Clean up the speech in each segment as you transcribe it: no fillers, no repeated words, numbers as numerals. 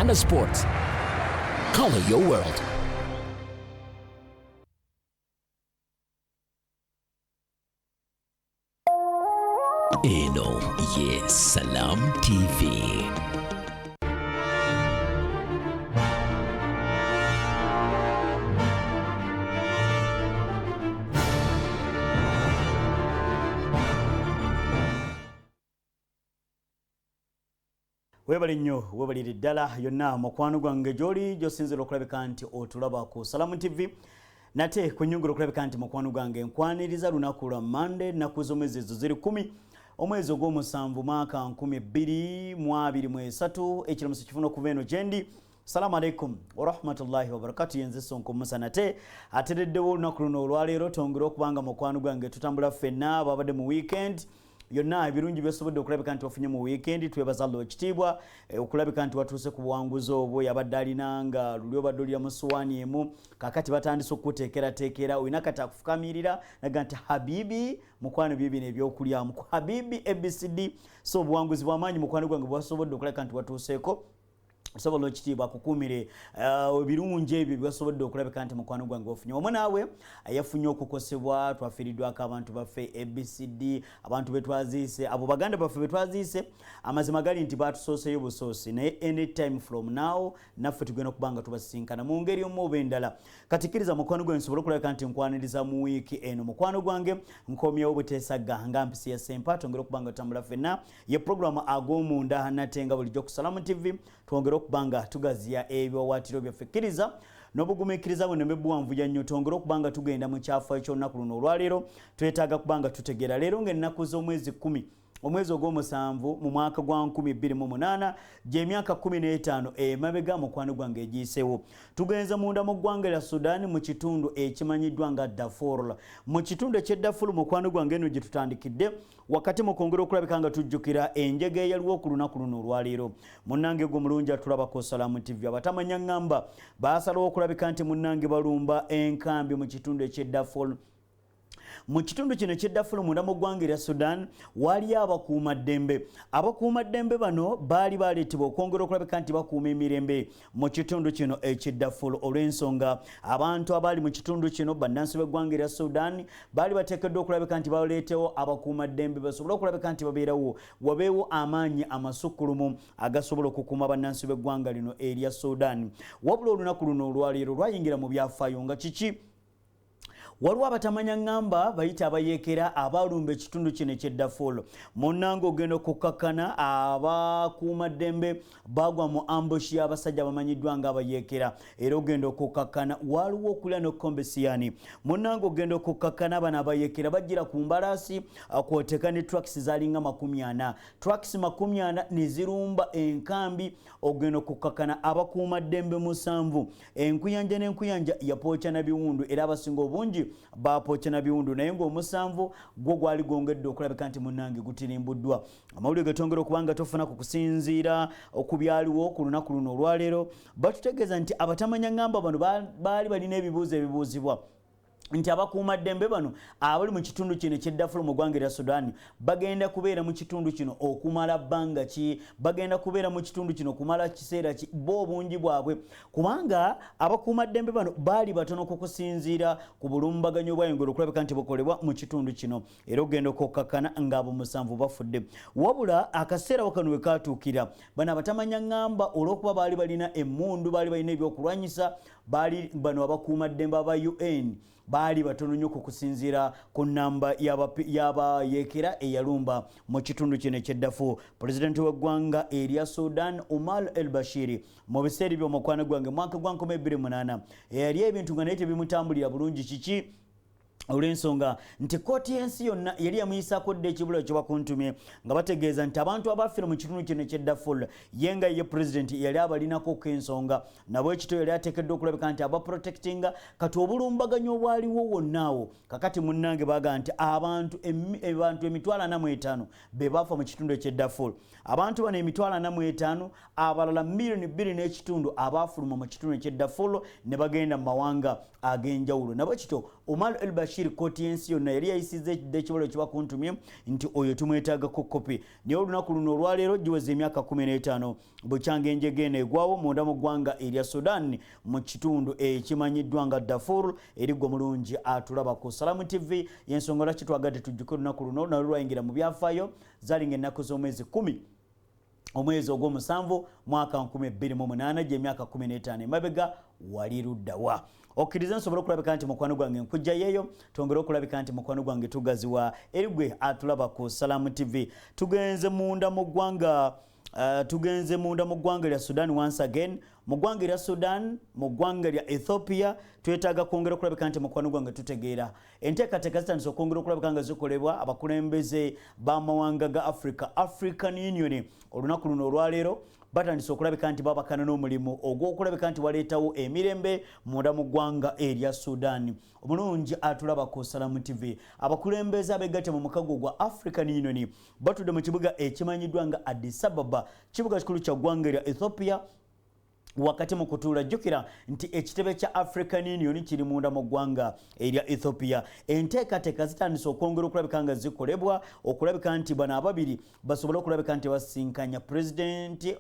Uganda Sports. Color your world. Eno ye Salam TV. Webale nnyo, webalire ddala yonna mukwano gwange gy'oli gy'osinzira okulabika nti otulaba ku Salamu TV. Nate kunyungula okulabika nti mukwano gwange nkwaniriza lunaku lwa Mande, nnaku z'omwezi ezo ziri 10 omwezi ogw'omusanvu mwaka 2023. Ekiramuso kifuna okuva eno gyendi. Salamu alaikum warahmatullahi wabarakatu. Yenze Sonko Musa nate atereddewo olunaku luno olwaleero twongere okubanga mukwano gwange tutambula ffenna babadde mu weekend yonna. Ebirungi byosobodde okulabika nti wafunye mu weekend, twebaza Allah ekitiibwa okulabika nti watuuse ku buwanguzi obwo. Yabadde alina nga luli obadde olira mu suwaani emu, kakati batandise okukuteekerateekera, olina kati akufukamirira naga nti habibi mukwano bibino ebyokulyamu ku habibi ABCD. So obuwanguzi bwamaanyi mukwano gwange bwasobodde okulabika nti watuuseeko. Osobola okitiibwa akukuumire ebirungi ebyo byasobodde okulabika nti mukwano gwange wafunye. Wamu naawe yafunye okukosebwa, twafiiriddwako abantu baffe ABCD, abantu betwaziise, abo baganda baffe betwaziise. Amazima gali nti batusooseyo busoosi, naye anytime from now naffe tugenda okuba nga tubasisinkana mu ngeri omu oba endala. Kati kkiriza mukwano gwange nsobole okulabika nti nkwaniriza mu wiiki eno. Mukwano gwange nkomyewo buteesagga nga mpisi ya Sempa, twongere okuba nga tutambula ffenna. Ye puroguramu ag'omunda nate nga bulijjo ku Salamu TV, twongere okuba nga tugaziya ebiwawaatiro byaffe. Kkiriza n'obugumiikiriza bwe nebuwanvuya nnyo, twongere okuba nga tugenda mu kyafaayo ky'olunaku luno olwaleero. Twetaaga kuba nga tutegeera leero ng'ennaku z'omwezi 10 omwezi ogw'omusanvu mu mwaka gwa 2008, gy'emyaka 15 emabega mukwano gwange egiyiseewo, tugenze munda mu ggwanga lya Sudan mu kitundu ekimanyiddwa nga Darfur. Mu kitundu eky'e Darfur mukwano gwange eno gye tutandikidde wakati mu kwongera okulabika nga tujjukira enjega eyaliwo ku lunaku luno olwaleero. Munnange gwe mulungi atulabako Salamu TV, abatamanya ŋŋamba baasalawo okulabika nti munnange balumba enkambi mu kitundu eky'e Darfur. Mu kitundu kino eky'e Darfur munda mu ggwanga erya Sudan waliyo abakuumaddembe. Abakuumaddembe bano baali baleetebwa okwongera okulabika nti bakuuma emirembe mu kitundu kino eky'e Darfur, olw'ensonga abantu abaali mu kitundu kino bannansi b'eggwanga erya Sudan baali bateekeddwa okulabika nti baleetewo abakuumaddembe basobole okulabika nti babeerawo, wabeewo amaanyi amasukkulumu agasobola okukuuma bannansi b'eggwanga lino erya Sudan. Wabula olunaku luno olwaleero lwayingira mu byafaayo nga kiki? Waliwo abatamanya ŋŋamba bayita abayeekera abalumba ekitundu kino eky'e Darfur. Munnange ogenda okukkakkana abakuumaddembe bagwa mu ambush y'abasajja abamanyiddwa nga abayeekera, era ogenda okukkakkana waliwo okulya n'okukombesiyani. Munnange ogenda okukkakkana bano abayeekera bajjira ku mbalaasi kwoteka ne trucks zalinga 40, trucks 40 ne zirumba enkambi. Ogenda okukkakkana abakuumaddembe 7 enkuyanja n'enkuyanja yapookya na biwundu, era abasinga obungi bapookya na biwundu, naye ng'omusanvu gwo gwali gwongedde okulabika nti munnange gutirimbuddwa. Amawulire getwongera okuba nga tofuna ku kusinziira ku byaliwo ku lunaku luno olwaleero batutegeeza nti abatamanya ŋŋamba bano baali balina ebibuuzo ebibuuzibwa nti abakuumaddembe bano abali mu kitundu kino eky'e Darfur mu ggwanga erya Sudan bagenda kubeera mu kitundu kino okumala bbanga ki, bagenda kubeera mu kitundu kino okumala kiseera ki, bo obungi bwabwe, kubanga abakuumaddembe bano baali batono ku kusinziira ku bulumbaganyi obwayongera okulabika nti bukolebwa mu kitundu kino. Era ogenda okukkakkana ng'abo 7 bafudde. Wabula akaseera wakano we kaatuukira, bano abatamanya ŋŋamba olw'okuba baali balina emmundu, baali balina ebyokulwanyisa, baali bano abakuumaddembe aba UN baali batono nnyo ku kusinziira ku nnamba y'abayeekera eyalumba mu kitundu kino eky'e Darfur. Pulezidenti w'eggwanga erya Sudan Omar El Bashir mu biseera ebyo omukwano gwange mwaka gwa 2008 eyali ebintu nga naye tebimutambulira bulungi. Kiki? Olw'ensonga nti kkooti y'ensi yonna yali yamuyisaako dda ekibula kyebakuntumye nga bategeeza nti abantu abafiira mu kitundu kino eky'e Darfur ye nga ye pulezidenti yali abalinako ensonga, nabwekityo yali ateekeddwa okulabika nti abaprotectinga. Kati obulumbaganyi obwaliwo wonnaawo kakati munnange bagaa nti abantu 450,000 be baafa mu kitundu eky'e Darfur. Abantu bano 45,000, abalala 2.5 miliyoni abaafuluma mu kitundu eky'e Darfur ne bagenda mu mawanga ag'enjawulo. Nabwekityo Omar El Bashir Bashir, kooti y'ensi yonna yali yayisizza ekidda ekibalo kibakuntumye nti oyo tumwetaagako kopi. Naye olunaku luno olwaleero giweza emyaka 15 bukyanga enjega eno egwawo munda mu ggwanga erya Sudan, mu kitundu ekimanyiddwa nga Darfur. Eriggwa mulungi atulaba ku Salamu TV, yensonga lwaki twagadde tujjuke olunaku luno, nalwo lwayingira mu byafaayo. Zalinga ennaku z'omwezi 10, omwezi ogw'omusanvu, mwaka 2008, gyemyaka 15 emabega. Wali luddawa? Okkiriza nsobole okulabika nti mukwano gwange nkujjayeeyo, twongere okulabika nti mukwano gwange tugaziwa. Erigwe atulaba ku Salamu TV, tugenze munda mu ggwanga, tugenze munda mu ggwanga lya Sudan once again, mu ggwanga erya Sudan, mu ggwanga lya Ethiopia. Twetaaga kwongera okulabika nti mukwano gwange tutegeera enteekateeka zitandise okwongera okulabika nga zikolebwa abakulembeze b'amawanga ga Africa, African Union. Olunaku luno olwaleero batandise okulabika nti babakana n'omulimu ogw'okulabika nti waleetawo emirembe munda mu ggwanga erya Sudan. Omulungi atulaba ku Salamu TV, abakulembeze abegatte mu mukago gwa African Union batudde mu kibuga ekimanyiddwa nga Addis Ababa, kibuga kikulu kya ggwanga erya Ethiopia. Wakati mu kutuula, jjukira nti ekitebe kya African Union kiri munda mu ggwanga erya Ethiopia. Enteekateeka zitandise okwongera okulabika nga zikolebwa okulabika nti bano ababiri basobole okulabika nti basinkanya pulezidenti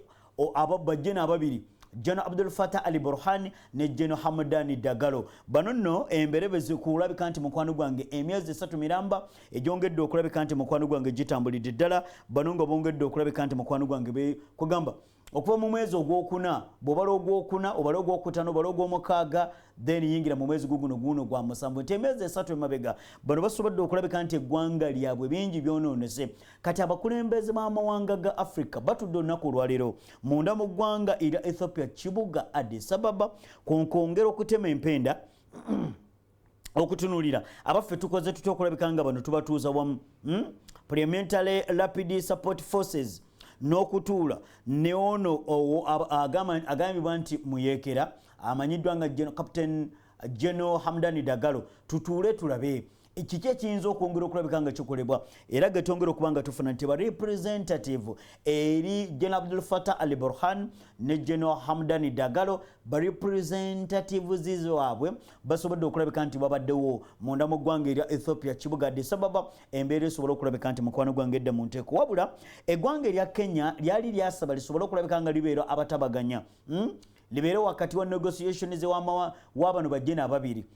bajjeno ababiri, General Abdul Fatah Ali Burhan ne General Hamdani Dagalo. Bano nno emberebezi kulabika nti mukwano gwange emyezi 3 miramba egyongedde okulabika nti mukwano gwange gitambulidde ddala. Bano nga bongedde okulabika nti mukwano gwange kugamba okuva mu mwezi ogwokuna, bw'obala ogwokuna, obala ogwokutaano, obala ogwomukaaga, then yingira mu mwezi guguno guno gwa musanvu, nti emyezi 3 emabega bano basobodde okulabika nti eggwanga lyabwe bingi byonoonese. Kati abakulembeze b'amawanga ga Africa batudde olunaku olwaleero munda mu ggwanga erya Ethiopia, kibuga Addis Ababa, kwongera okutema empenda okutunuulira abaffe tukoze tutya okulabika nga bano tubatuuza wamu, Parliamentary Rapid Support Forces, n'okutuula ne ono agambibwa nti muyeekera amanyiddwa nga Captain General Hamdani Dagalo. Tutuule tulabe kiki ekiyinza okwongera okulabika nga kikolebwa, era getwongera okuba nga tufuna nti ba representative eri General Abdul Fatah Ali Burhan ne General Hamdani Dagalo, ba representatives waabwe basobodde okulabika nti babaddewo munda mu ggwanga erya Ethiopia, kibuga Addis Ababa. Embeera esobole okulabika nti mukwano gwange edda mu nteeko. Wabula eggwanga erya Kenya lyali lyasaba lisobole okulabika nga libeera abatabaganya, libeere wakati wa negotiations wabano bajjeno ababiri.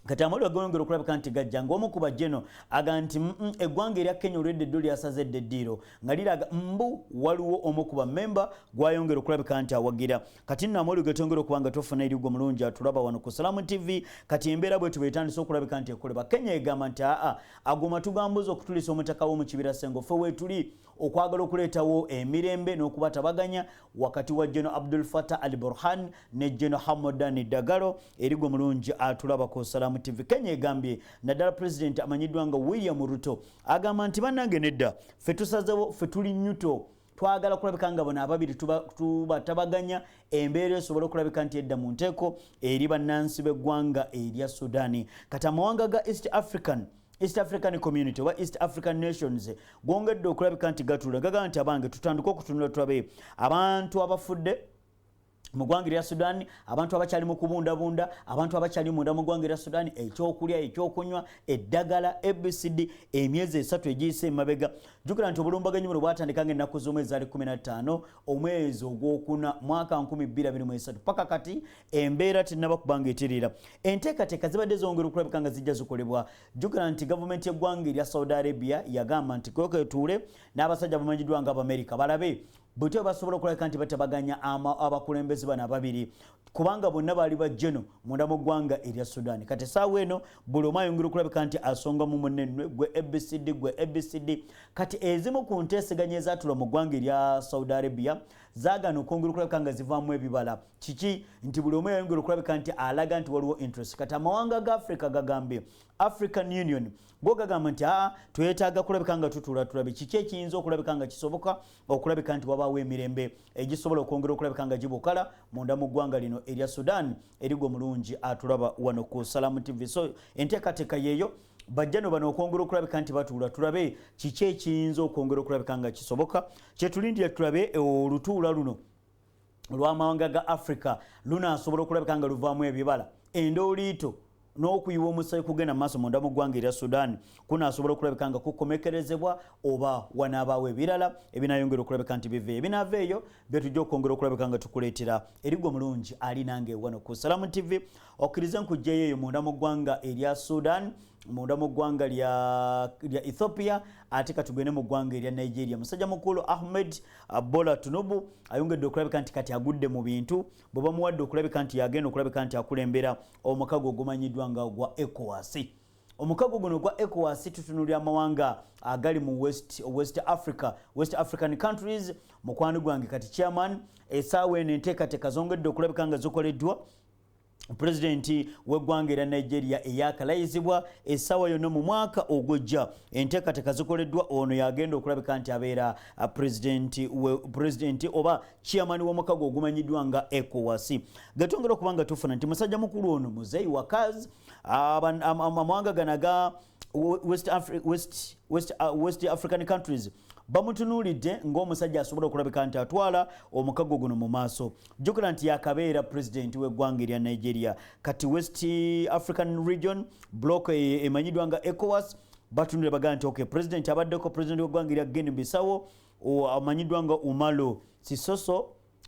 Kati amawulire gongera okulabika nti gajja ng'omu ku bajjeno aga nti eggwanga erya Kenya olwedde eddo lyasaze edda eddiiro nga liraga mbu waliwo omu ku bammemba gwayongera okulabika nti awagira. Kati nno amawulire getwongera okuba nga tufuna erigwo mulungi atulaba wano ku Salamu TV, kati embeera bwetu bwetandise okulabika nti ekolebwa, Kenya egamba nti aa agoma tugambuza okutulisa omutaka w'omu kibira Sengo, ffe weetuli okwagala okuleetawo emirembe n'okubatabaganya wakati wa General Abdul Fatah Al Burhan ne General Hamdan Dagalo. Erigwo mulungi atulaba ku Salamu TV, Kenya egambye, naddala pulezidenti amanyiddwa nga William Ruto agamba nti bannange nedda, ffe tusazewo, ffe tuli nyuto, twagala kulabika nga bano ababiri tubatabaganya, embeera esobola okulabika nti edda mu nteeko eri bannansi b'eggwanga erya Sudaani. Kati amawanga ga East African Community oba East African Nations gwongedde okulabika nti gatula gagaa nti abange tutandike okutunula tulabe abantu abafudde mu ggwanga erya Sudan, abantu abakyali mu kubundabunda, abantu abakyali munda mu ggwanga erya Sudan, ekyokulya, ekyokunywa, eddagala, ABCD, emyezi 3 egiyise emabega. Jjukira nti obulumbaganyi buno bwatandika nga ennaku z'omwezi zaali 15, omwezi ogwokuna, mwaka 2023, paka kati embeera tennaba kubanga etereera. Enteekateeka zibadde zongera okulabika nga zijja zikolebwa. Jjukira nti gavumenti y'eggwanga erya Saudi Arabia yagamba nti kweketuule n'abasajja bamanyiddwa nga Abamerika balabe bwetyo basobola okulabika nti batabaganya abakulembeze bano ababiri, kubanga bonna baali bajjeno munda mu ggwanga erya Sudan. Kati essaawa eno buli omu ayongera okulabika nti asonga mu munne, gwe ABCD, gwe ABCD. Kati ezimu ku nteeseganya ezaatulwa mu ggwanga erya Saudi Arabia zaagaana okwongera okulabika nga zivaamu ebibala. Kiki? Nti buli omu yayongera okulabika nti alaga nti waliwo interest. Kati amawanga ga Africa gagambye, African Union go gagamba nti aa twetaaga kulabika nga tutuula tulabe kiki ekiyinza okulabika nga kisoboka okulabika nti wabaawo emirembe egisobola okwongera okulabika nga gibukala munda mu ggwanga lino erya Sudan. Erigwo mulungi atulaba wano ku Salamu TV, so enteekateeka yeeyo, bajja no bano okwongera okulabika nti batuula tulabe kiki ekiyinza okwongera okulabika nga kisoboka. Kyetulindira tulabe olutuula luno olw'amawanga ga Africa lunaasobola okulabika nga luvaamu ebibala. Endooliito. N'okuyiwa omusaayi kugenda maaso munda mu ggwanga erya Sudan kunaasobola okulabika nga kukomekerezebwa, oba wanaabaawo ebirala ebinayongera okulabika nti biva ebinaava eyo byetujja okwongera okulabika nga tukuleetera. Erigwa omulungi ali nange wano ku Salamu TV, okkirize nkugjeyo eyo munda mu ggwanga erya Sudan, munda mu ggwanga lya Ethiopia, ate katugende mu ggwanga erya Nigeria. Musajja mukulu Ahmed Bola Tinubu ayongedde okulabika nti kati agudde mu bintu bwe bamuwadde okulabika nti yagenda okulabika nti akulembera omukago ogumanyiddwa nga ogwa ECOWAS. Omukago guno ogwa ECOWAS tutunulira amawanga agali mu West Africa, West African countries. Mukwano gwange, kati chairman essaawa eno enteekateeka zongedde okulabika nga zikoleddwa. Pulezidenti w'eggwanga erya Nigeria eyakalayizibwa essaawa yonna mu mwaka ogujja, enteekateeka zikoleddwa, ono yagenda okulabika nti abeera pulezidenti oba chairman w'omukago ogumanyiddwa nga ECOWAS. Getwongera okuba nga tufuna nti musajja mukulu ono muzeeyi wakazi amawanga gano aga West African countries bamutunuulidde ng'omusajja asobola okulabika nti atwala omukago guno mu maaso. Jjukira nti yakabeera pulezidenti w'eggwanga erya Nigeria. Kati West African Region bloc emanyiddwa nga ECOWAS batunulire bagaa nti okay, pulezidenti abaddeko pulezidenti w'eggwanga erya Guinea Bissau amanyiddwa nga Umaro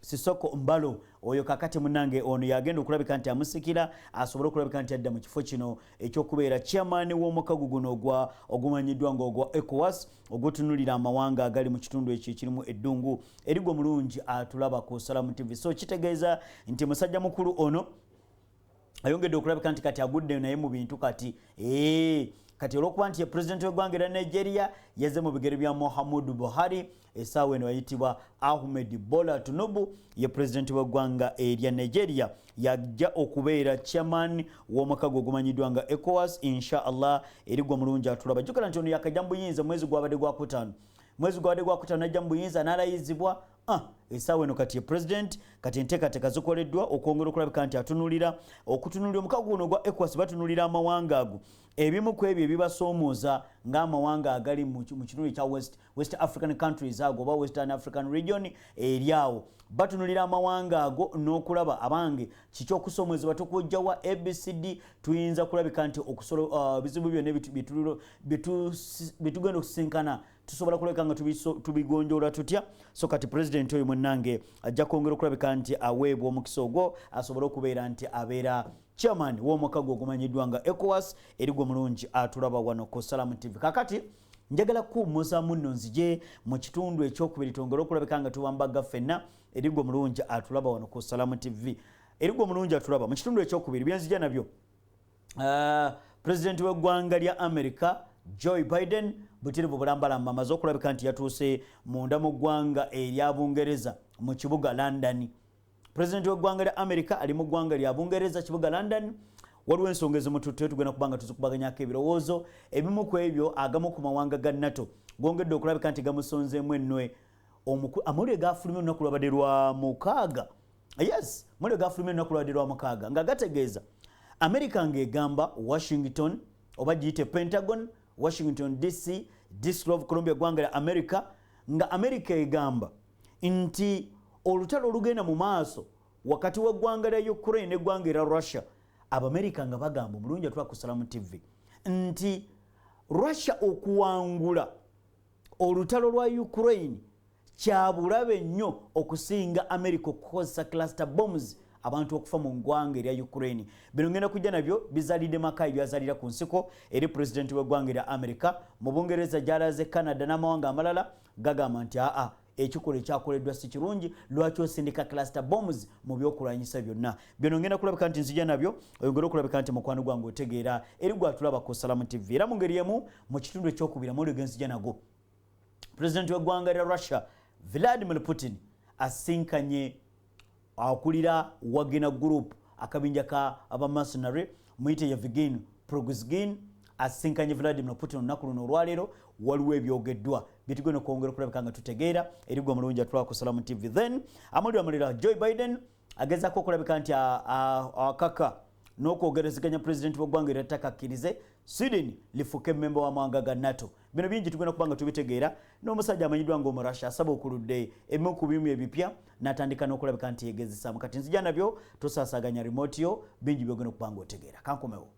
Sissoco Embaló, oyo kakati munange ono yagenda okulabika nti amusikira asobole okulabika nti adda mu kifo kino ekyokubeera chairman w'omukago guno ogwa ogumanyiddwa nga ogwa ECOWAS, ogutunulira amawanga agali mu kitundu ekyo ekirimu eddungu. Erigwa omulungi atulaba ku Salamu TV, so kitegeeza nti musajja mukulu ono ayongedde okulabika nti kati agudde naye mu bintu. Kati kati olwokuba nti ye pulezidenti w'eggwanga erya Nigeria yazze mu bigere bya Muhammadu Buhari, essaawa eno ayitibwa Ahmed Bola Tinubu, ye pulezidenti w'eggwanga erya Nigeria, yajja okubeera chairman w'omukago ogumanyiddwa nga ECOWAS, insha Allah. Erigwa mulungi atulaba, jjukira nti ono yakajja mu buyinza mwezi gwabadde gwakutaano, mwezi gwabadde gwakutaano najja mu buyinza n'alayizibwa. Essaawa eno kati ye president. Kati enteekateeka zikoleddwa okwongera okulabika nti atunulira okutunulira omukago guno ogwa ECOWAS, batunulira amawanga ago, ebimu ku ebyo ebibasoomooza ng'amawanga agali mu kitundu ekya West African countries ago oba Western African region eri awo. Batunulira amawanga ago n'okulaba abange kiki okusoomozebwa tukujjawa ABCD, tuyinza kulabika nti bizibu byonna byetugenda okusisinkana tusobola kulabika nga tubigonjoola tutya. So kati pulezidenti oyo munnange ajja kwongera okulabika nti aweebwa omukisa ogwo asobole okubeera nti abeera chairman w'omukago ogumanyiddwa nga ECOWAS. Erigwa omulungi atulaba wano ku Salamu TV, kakati njagala kuwummuza munno nzije mu kitundu ekyokubiri twongere okulabika nga tubambaga ffenna. Erigwa omulungi atulaba wano ku Salamu TV, erigwa omulungi atulaba mu kitundu ekyokubiri, byenzija nabyo, pulezidenti w'eggwanga lya America Joe Biden butirivu bulambalamba amaze okulabika nti yatuuse munda mu ggwanga erya Bungereza mu kibuga London. Pulezidenti w'eggwanga lya America ali mu ggwanga lya Bungereza, kibuga London. Waliwo ensonga ezimututte, tugenda kuba nga tuzikubaganyako ebirowoozo. Ebimu ku ebyo, agamu ku mawanga ga NATO gongedde okulabika nti gamusonzeemu ennwe. Amawulire gafulumye olunaku lwabadde lwa mukaaga, yes, amawulire gafulumye olunaku lwabadde lwa mukaaga nga gategeeza America ng'egamba Washington oba giyite Pentagon, Washington DC, District of Columbia, eggwanga lya America, nga America egamba nti olutalo olugenda mu maaso wakati w'eggwanga lya Ukraine n'eggwanga erya Russia, Abamerika nga bagamba omulungi atula ku Salamu TV nti Russia okuwangula olutalo lwa Ukraine kyabulabe nnyo okusinga America okukozesa cluster bombs abantu okufa mu ggwanga erya Ukraine. Bino ngenda kujja nabyo bizalidde makayi byazalira ku nsiko eri pulezidenti w'eggwanga erya America mu Bungereza gyalaze, Canada n'amawanga amalala gagamba nti aa, ekikolwa ekyakoleddwa si kirungi, lwaki osindika cluster bombs mu byokulwanyisa byonna? Bino ngenda kulabika nti nzija nabyo oyongere okulabika nti mukwano gwange otegeera. Eri gwatulaba ku Salamu TV, era mu ngeri emu mu kitundu ekyokubiri amawulire genzija nago, pulezidenti w'eggwanga lya Russia Vladimir Putin asinkanye akulira Wagner Group, akabinja ka abamercenary, muyite Yevgeny Prigozhin, asinkanye Vladimir Putin olunaku luno olwaleero. Waliwo ebyogeddwa byetugenda okwongera okulabika nga tutegeera. Erigwa mulungi atulaba ku Salamu TV. Then amawulire amalala, Joe Biden agezaako okulabika nti akaka n'okwogerezeganya pulezidenti w'eggwanga era takakkirize Sweden lifuuke memba w'amawanga ga NATO. Bino bingi tugenda kuba nga tubitegeera. N'omusajja amanyiddwa nga Omurasha asaba okuludde ebimu ku bimu ebipya n'atandika n'okulabika nti yegezesaamu. Kati nzija nabyo, tosaasaganya remote yo, bingi byogenda okuba nga otegeera. Kankomewo.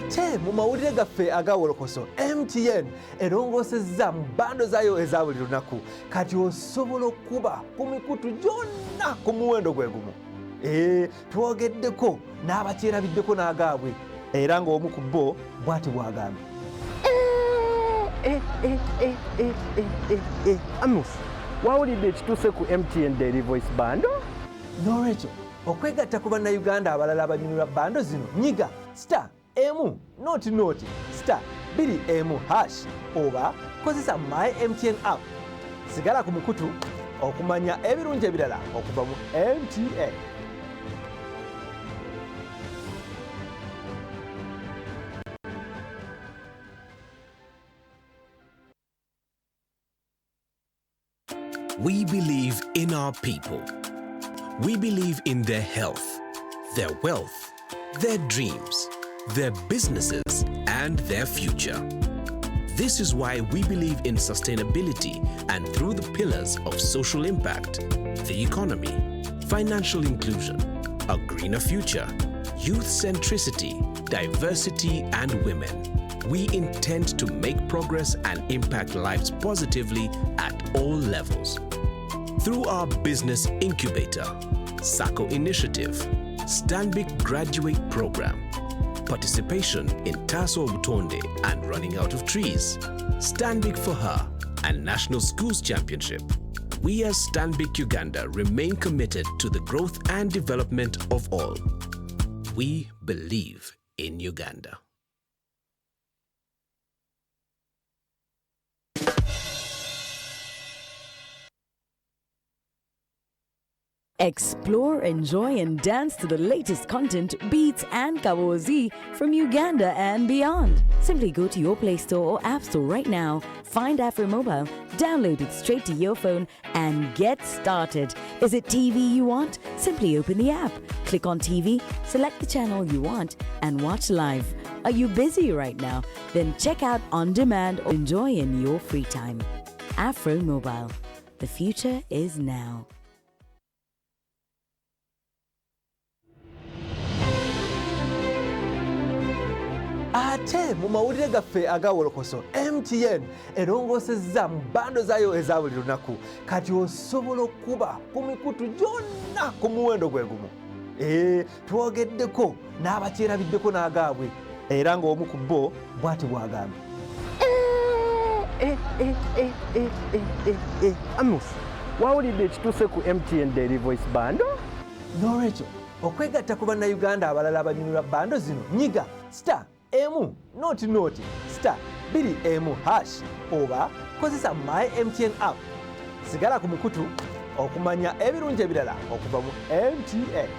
Ate mu mawulire gaffe aga wolokoso, MTN erongoosezza mu bando zaayo eza buli lunaku. Kati osobola okuba ku mikutu gyonna ku muwendo gwe gumu. Twogeddeko n'abakyerabiddeko n'agaabwe, era ng'omu ku bo bw'ati bw'agambye. Amos, wawulidde ekituuse ku MTN Daily Voice Bundle? N'olwekyo okwegatta ku bannayuganda abalala abanyumirwa bando zino, nyiga star 1 0 0 star 2 1 hash oba kozesa My MTN app. Sigala ku mukutu okumanya ebirungi ebirala okuva mu MTN. We believe in our people. We believe in their health, their wealth, their dreams, their businesses, and their future. This is why we believe in sustainability and through the pillars of social impact, the economy, financial inclusion, a greener future, youth centricity, diversity, and women. We intend to make progress and impact lives positively at all levels. Through our business incubator, SACCO initiative, Stanbic Graduate Program, participation in Taso Butonde and Running Out of Trees, Stanbic for Her, and National Schools Championship, we as Stanbic Uganda remain committed to the growth and development of all. We believe in Uganda. Explore, enjoy, and dance to the latest content, beats, and kawozi from Uganda and beyond. Simply go to your Play Store or App Store right now, find Afromobile, download it straight to your phone, and get started. Is it TV you want? Simply open the app, click on TV, select the channel you want, and watch live. Are you busy right now? Then check out on demand or enjoy in your free time. Afro Mobile. The future is now. Ate mu mawulire gaffe aga wolokoso, MTN erongoosezza mu bando zaayo eza buli lunaku. Kati osobola okuba ku mikutu gyonna ku muwendo gwe gumu. Twogeddeko n'abakyerabiddeko n'agaabwe, era ng'omu ku bo bw'ati bw'agambye. Amos, wawulidde ekituuse ku MTN Daily Voice Bundle? N'olwekyo okwegatta ku bannayuganda abalala abanyumirwa bando zino, nyiga star 1 0 0 star 2 1 hash oba kozesa My MTN app. Sigala ku mukutu okumanya ebirungi ebirala okuva mu MTN.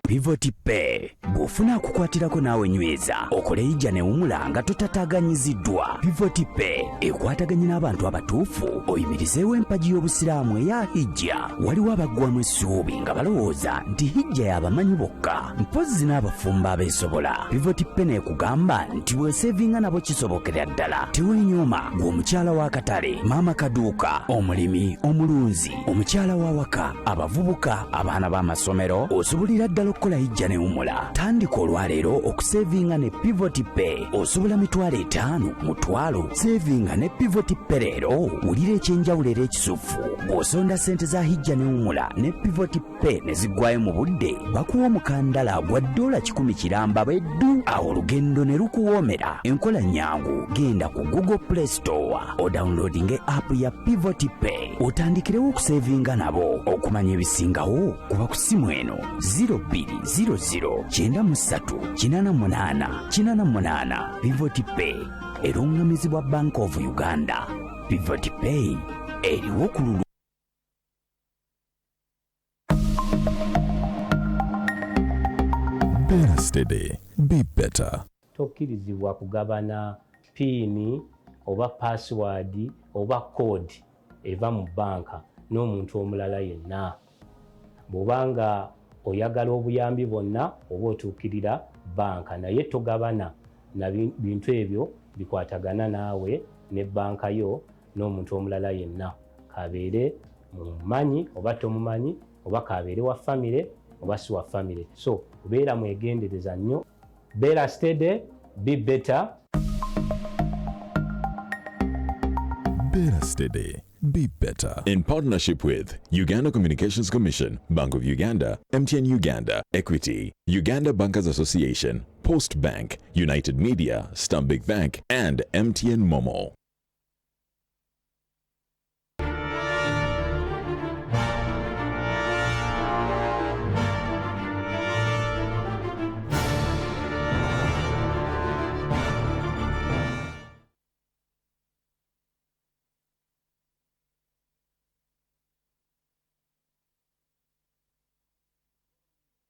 Pivot Pay, bw'ofuna akukwatirako naawe nyweza okole hijja ne wumula nga totataaganyiziddwa. Pivot Pay ekwataganye n'abantu abatuufu oyimirizeewo empagi y'obusiraamu eya hijja. Waliwo abaggwamu essuubi nga balowooza nti hijja y'abamanyi bokka, mpozzi n'abafumbo abeesobola. Pivot Pay n'ekugamba nti bw'eseevinga nabo kisobokera ddala. Teweenyooma gwe omukyala w'akatale, maama kaduuka, omulimi, omulunzi, omukyala w'awaka, abavubuka, abaana b'amasomero, osobolera ddala okukola hijja ne wumula. Tandika olwaleero okusevinga ne Pivot Pay. Osobola 50,000, 100,000. Sevinga ne Pivot Pay leero. Wulira ekyenjawulo era ekisufu. Bw'osonda ssente za hijja ne wumula ne Pivot Pay ne ziggwayo mu budde, bakuwa omukandala gwa $100 kiramba bweddu, awo olugendo ne lukuwoomera. Enkola nnyangu, genda ku Google Play Store odownloadinge app ya Pivot Pay otandikirewo okusevinga nabo. Okumanya ebisingawo kuba ku ssimu eno 0200 93 88 88. Pivot Pay eruŋŋamizibwa Bank of Uganda. Pivot Pay eriwo ku lulwo. Better steady, be better. Tokkirizibwa kugabana PIN oba password oba code eva mu bbanka n'omuntu omulala yenna. Bw'obanga oyagala obuyambi bwonna oba otuukirira bbanka, naye togabana na bintu ebyo bikwatagana naawe ne bbanka yo n'omuntu omulala yenna, kabeere Mumanyi oba tomumanyi, oba kabeere wa famire oba si wa famire. So beera mwegendereza nnyo, beera steady, be better. Better steady, be better. In partnership with Uganda Communications Commission, Bank of Uganda, MTN Uganda, Equity, Uganda Bankers Association, Post Bank, United Media, Stanbic Bank, and MTN Momo.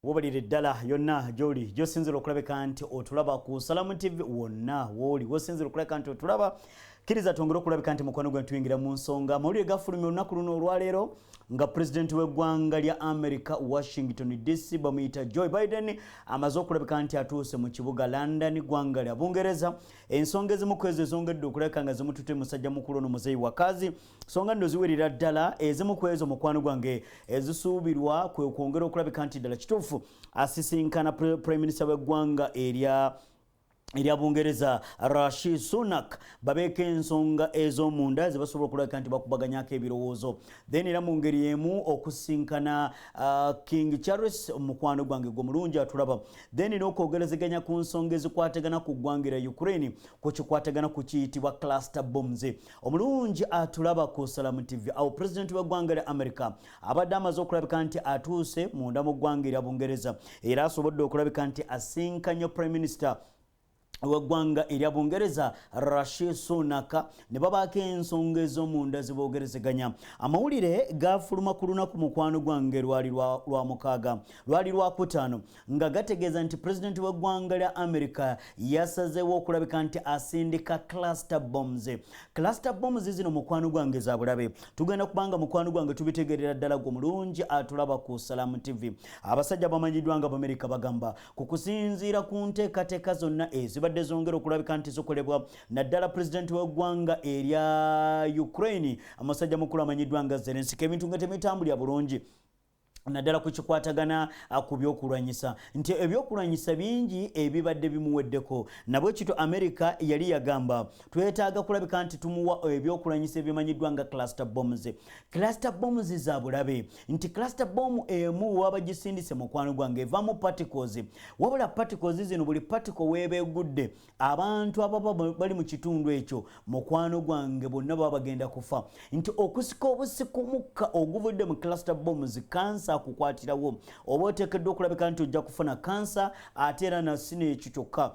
Wobalire ddala yonna gy'oli gy'osinzira okulabika nti otulaba ku Salamu TV, wonna wooli wosinzira okulabika nti otulaba, kkiriza twongere okulabika nti mukwano gwe tuyingira mu nsonga. Amawulire gafulumya olunaku luno olwaleero nga pulezidenti w'eggwanga lya America, Washington DC, bamuyita Joe Biden, amaze okulabika nti atuuse mu kibuga London, ggwanga lya Bungereza. Ensonga ezimu ku ezo ezongedde okulabika nga zimutute musajja mukulu ono muzeeyi wakazi, songa nno ziwerera ddala. Ezimu ku ezo, mukwano gwange, ezisuubirwa kwe kwongera okulabika nti ddala kituufu asisinkana prime minister w'eggwanga erya Bungereza Rishi Sunak, babeeko ensonga ez'omunda zebasobola okulabika nti bakubaganyako ebirowoozo. Then era mu ngeri emu okusinkana King Charles, mukwano gwange gwe mulungi atulaba, then n'okwogerezeganya ku nsonga ezikwatagana ku ggwanga erya Ukraine, ku kikwatagana ku kiyitibwa cluster bombs. Omulungi atulaba ku Salamu TV, awo pulezidenti w'eggwanga lya America abadde amaze okulabika nti atuuse munda mu ggwanga erya Bungereza, era asobodde okulabika nti asinkanye prime minister w'eggwanga erya Bungereza Rishi Sunak, ne babaako ensonga ez'omunda ziboogerezeganya. Amawulire gafuluma ku lunaku, mukwano gwange, lwali lwa mukaaga, lwali lwakutaano, nga gategeeza nti pulezidenti w'eggwanga lya America yasazeewo okulabika nti asindika cluster bombs. Cluster bombs zino, mukwano gwange, za bulabe. Tugenda kubanga, mukwano gwange, tubitegerera ddala gwe mulungi atulaba ku Salamu TV. Abasajja bamanyiddwa nga Bamerika bagamba ku kusinziira ku nteekateeka zonna ezibadde zongera okulabika nti zikolebwa, naddala pulezidenti w'eggwanga erya Ukraine, amusajja mukulu amanyiddwa nga Zelenski, ebintu nga tebitambulira bulungi, naddala ku kikwatagana ku byokulwanyisa, nti ebyokulwanyisa bingi ebibadde bimuweddeko. Nabwe kityo America yali yagamba twetaaga kulabika nti tumuwa ebyokulwanyisa ebimanyiddwa nga cluster bombs. Cluster bombs za bulabe, nti cluster bomb emu waba gisindise, mukwano gwange, evaamu particles. Wabula particles zino, buli particle weeba egudde, abantu ababa bali mu kitundu ekyo, mukwano gwange, bonna baba bagenda kufa, nti okusika obusika omukka oguvudde mu cluster bombs, kansa akukwatirawo, oba oteekeddwa okulabika nti ojja kufuna kansa. Ate era nasino ekyo kyokka,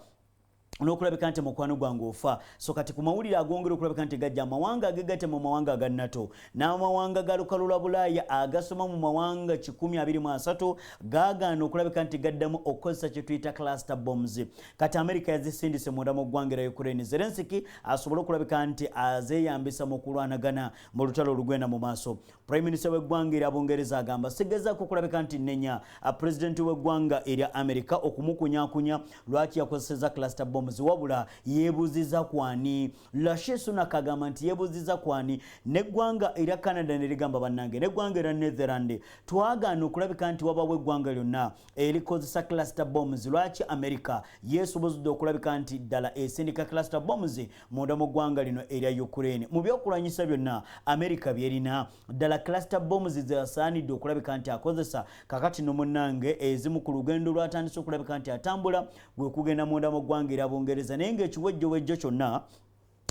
n'okulabika nti mukwano gwange ofa. So kati ku mawulire agongera okulabika nti gajja, amawanga agegatte mu mawanga aga NATO n'amawanga ga lukalu lwa Bulaaya agasoma mu mawanga 123 gaagaana okulabika nti gaddamu okukozesa kye tuyita cluster bombs. Kati America yazisindise munda mu ggwanga erya Ukraine, Zelenski asobole okulabika nti azeeyambisa mu kulwanagana mu lutalo olugenda mu maaso. Prime minister w'eggwanga erya Bungereza agamba sigezaako okulabika nti nnenya pulezidenti w'eggwanga erya America okumukunyakunya lwaki yakozeseza cluster bombs, wabula yeebuuziza kwani. Rishi Sunak agamba nti yeebuuziza kwani. N'eggwanga erya Canada ne ligamba bannange, n'eggwanga erya Netherland, twagaana okulabika nti wabawo eggwanga lyonna erikozesa cluster bombs. Lwaki America yeesobozedde okulabika nti ddala esindika cluster bombs munda mu ggwanga lino erya Ukraine? Mu byokulwanyisa byonna America byerina, ddala cluster bombs zeasaanidde okulabika nti akozesa? Kakati no munnange, ezimu ku lugendo lwatandise okulabika nti atambula gwe kugenda munda mu ggwanga erya Bungereza, naye ng'ekiwejjowejjo kyonna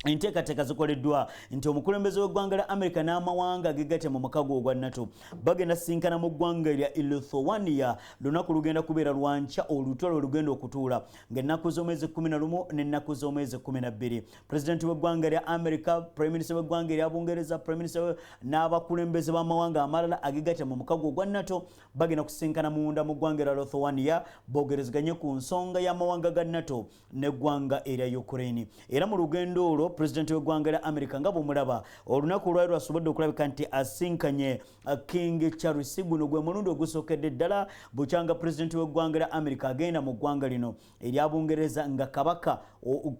enteekateeka zikoleddwa nti omukulembeze w'eggwanga lya America n'amawanga agegatte mu mukago ogwa NATO bagenda sisinkana mu ggwanga erya Lithuania. Lunaku lugenda kubeera lwankya, olutalo olugenda okutuula ng'ennaku z'omwezi 11 n'ennaku z'omwezi 12. Pulezidenti w'eggwanga lya America, prime minister w'eggwanga erya Bungereza, prime minister n'abakulembeze b'amawanga amalala agegatte mu mukago ogwa NATO bagenda kusisinkana munda mu ggwanga erya Lithuania, boogerezeganye ku nsonga y'amawanga ga NATO n'eggwanga erya Ukraine. Era mu lugendo olwo Pulezidenti w'eggwanga lya America nga bwomulaba olunaku olwaliro asobodde okulabika nti asinkanye King Charles. Guno gwe mulundi ogusookedde ddala bukyanga pulezidenti w'eggwanga lya America agenda mu ggwanga lino erya Bungereza nga kabaka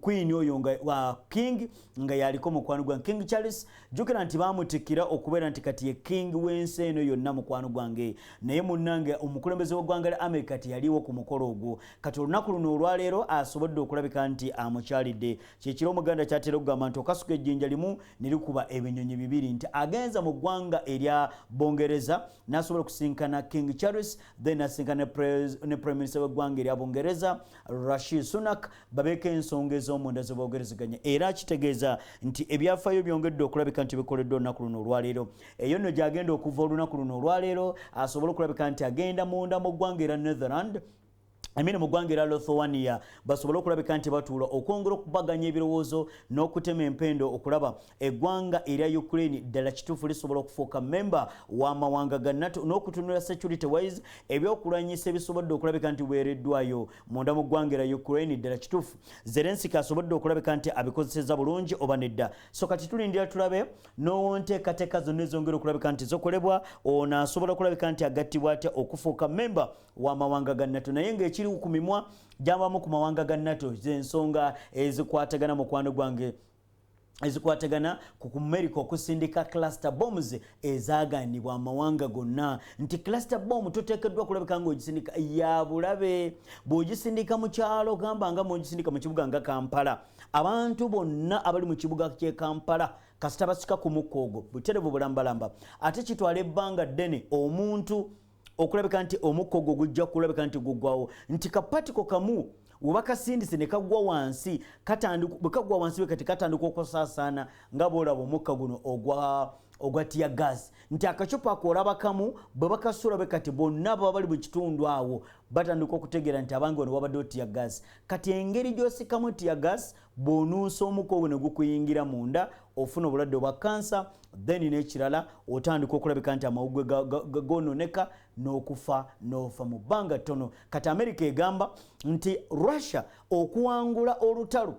queen oyo nga king nga yaliko mukwano gwange King Charles. Jjukira nti baamutikkira okubeera nti kati ye king w'ensi eno yonna, mukwano gwange. Naye munnange, omukulembeze w'eggwanga lya America teyaliwo ku mukolo ogwo. Kati olunaku luno olwaleero asobodde okulabika nti amukyalidde. Kyekiro Omuganda kyatera okugamba nti okasuka ejjinja limu ne likuba ebinyonyi bibiri, nti agenza mu ggwanga erya Bungereza n'asobola okusinkana King Charles, then asinkana ne prime minister w'eggwanga erya Bungereza, Rishi Sunak, babeeko ensonga ez'omunda zeboogerezeganya. Era kitegeeza nti ebyafaayo byongedde okulabika nti bikoleddwa olunaku luno olwaleero. Eyo nno gyagenda okuva olunaku luno olwaleero asobole okulabika nti agenda munda mu ggwanga era Netherland, I mean mu ggwanga era Lithuania, basobole okulabika nti batuula okwongera okubaganya ebirowoozo n'okutema empendo okulaba eggwanga erya Ukraine ddala kituufu lisobola okufuuka memba w'amawanga ga NATO, n'okutunula security wise ebyokulwanyisa ebisobodde okulabika nti weereddwayo munda mu ggwanga erya Ukraine, ddala kituufu Zelenski asobodde okulabika nti abikozeseza bulungi oba nedda. So kati tulindira tulabe n'onteekateeka zonna ezongera okulabika nti zokolebwa, ono asobola okulabika nti agattibwa atya okufuuka memba w'amawanga ga NATO. Naye ng'ekiri ku mimwa gyabamu ku mawanga ga NATO z'ensonga ezikwatagana, mukwano gwange, ezikwatagana ku America okusindika cluster bombs ezaganibwa amawanga gonna, nti cluster bomb toteekeddwa kulabika ng'ogisindika, ya bulabe. Bw'ogisindika mu kyalo, gamba nga mw'ogisindika mu kibuga nga Kampala, abantu bonna abali mu kibuga ky'e Kampala kasita basika ku mukka ogwo buterevu bulambalamba. Ate kitwala ebbanga ddene omuntu okulabika nti omukka ogwo gujja kulabika nti guggwawo, nti kapatiko kamu webakasindise ne kagwa wansi, bwe kagwa wansi bwe kati katandika okusaasaana nga bwolaba omukka guno ogwa tear gas, nti akacupa ako olaba kamu bwe bakasula bwe kati, bonna baba bali mu kitundu awo batandika okutegeera nti abange wano wabaddewo tear gas. Kati engeri gy'osikamu tear gas, bw'onuusa omukka ogwo ne gukuyingira munda, ofuna obulwadde obwa kansa, then n'ekirala otandika okulabika nti amawuggwe goononeka n'okufa n'ofa mu bbanga ttono. Kati America egamba nti Russia okuwangula olutalo